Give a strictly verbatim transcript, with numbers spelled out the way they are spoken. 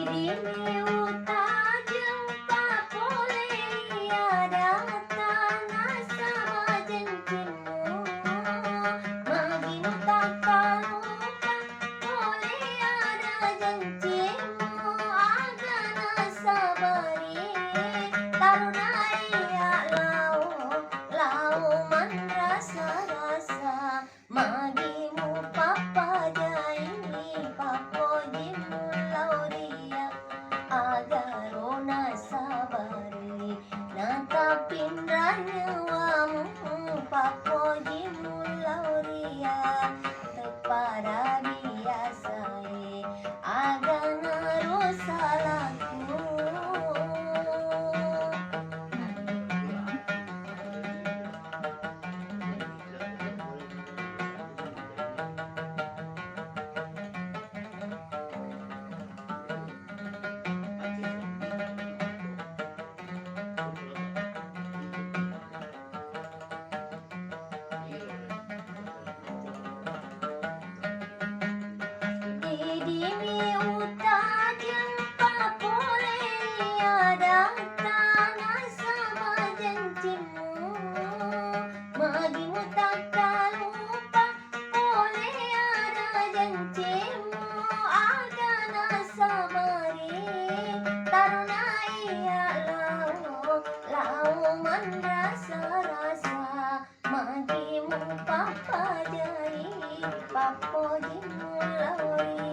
Dini utajeng papolei adatta nasaba jencimmu. Magi mutakkalupa pole ada jencimmu, aga nasabari. Tarunai lao, lao manrasa-rasa. Magi mupappajai pappojimmu lao ri iya, agaro nasabari, natappinra nyawamu pappojimmu lao ri iya, teppada biasae, aganaro salaku. Didimi utajeng papolei adatta nasaba jencimmu. Magi mutakkalupa pole ada jencimmu, aga nasabari. Tarunai iya lao, lao manrasa-rasa. Magi mupappajai pappojimmu lao ri